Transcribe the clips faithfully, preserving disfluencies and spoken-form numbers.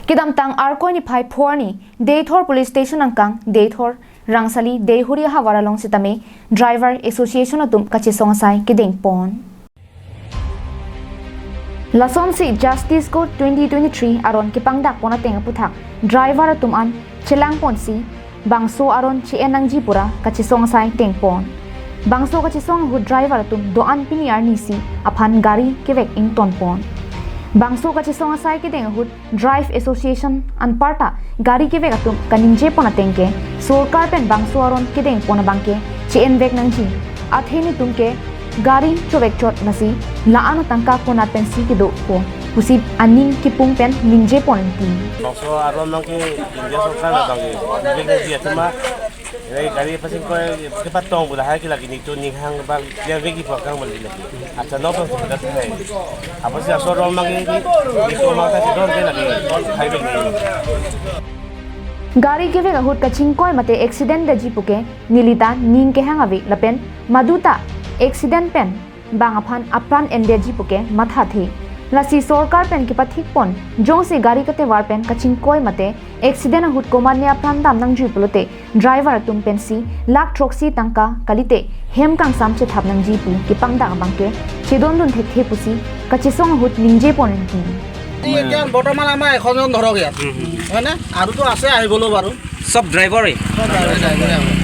Kedamtang Arkoi niphai pho arni, Deithor Police Station angkang, Deithor, Rangsali, Deihori ahavar along sitame, Driver Association atum kachesong asai kedeng pon. Lasonsi Justice Code twenty twenty-three aron kepangdak pon ateng aphuthak, driver atum an chelang ponsi, bangso aron che-en nangji pura kachesong asai deng pon. Bangso kachesong ahut driver atum do-an pini arnisi aphan gari kevek ington pon. Bangso kachesong asai kedeng ahut Drive Association anparta gari kevek atum kaningje pon ateng ke, sorkar pen bangso aron kedeng pon abang ke che-en vek nangji. Athe netum ke gari chovek chot nasi la-an atangka konat pensi kedo po pusi aning kipung pen ningje pon ti. Bangso aron abang ke India sorkar abang ke, India ke dia tema, ini gari pasing koi kepatong bola hai ke lagi nitu ninghang abang dia vegi pakang beli lagi. Acha no bang sudah hai. Apa sih asor rom lagi ni? Itu maka si don ke lagi. Hai beli. Gari kevek ahut kachingkoi mate accident detji puke, neli ta ning kehang ave lapen maduta accident pen bang aphan apran endetji puke mathathe. Lasi sorkar pen kepathik pon, jongsi gari katevar pen kachingkoi mate accident ahut komatne apran dam nangjui pulote, driver atum pensi lakh throksi tangka kalite hem kangsam chethap nangji pu kepangdak abang ke chedondun thekthe pusi kachesong ahut ningje pon ti. এই এতিয়া বৰ্তমান আমাৰ এশজন ধৰক ইয়াত, হয়নে? আৰুতো আছে আহিবলৈও বাৰু। সব ড্ৰাইভাৰে? সব ড্ৰাইভাৰ, ড্ৰাইভাৰে আমাৰ।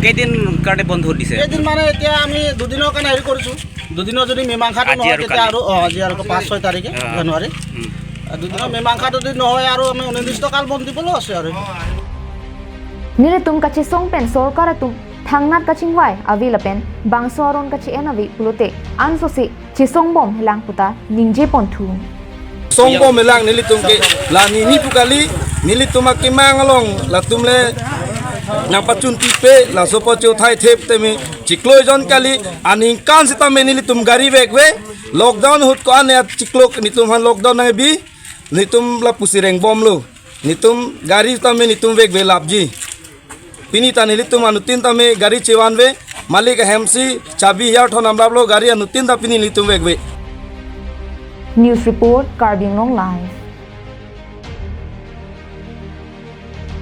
কেইদিন কাৰণে বন্ধ দিছে? কেইদিন মানে এতিয়া আমি দুদিনৰ কাৰণে হেৰি কৰিছোঁ। দুদিনৰ যদি মীমাংসাটো আজি নহয়, আৰু তেতিয়া কালি। আৰু, অ, আজি আৰু পাঁচ ছয় তাৰিখে, অ। জানুৱাৰী। উম। দুদিনৰ মীমাংসা যদি নহয় আৰু আমি অনিৰ্দিষ্টকাল বন্ধ দিবলৈও আছে আৰু। Nelitum kachesong pen sorkar atum thangnat kachingvai ave lapen bangso aron kache-en ave pulote ansose chesong bom helang puta ningje pon thu. Song bom helang nelitum ke la nini pu kali, nelitum akemang along latum le nangpachun pipe, laso po cho thai thep teme chiklo jon kali, aningkan sitame nelitum gari vekve, lockdown ahut ko-an ya chiklo netum aphan lockdown nangbi, netum lapusi reng bomlo, netum gari tame netum vekve lapji. Pini ta nelitum anuttin tame gari chevanve, malik ahemsi chabi hiar thon amlaplo, gari anuttin ta pini nelitum vekve. News report, Karbi Anglong Live.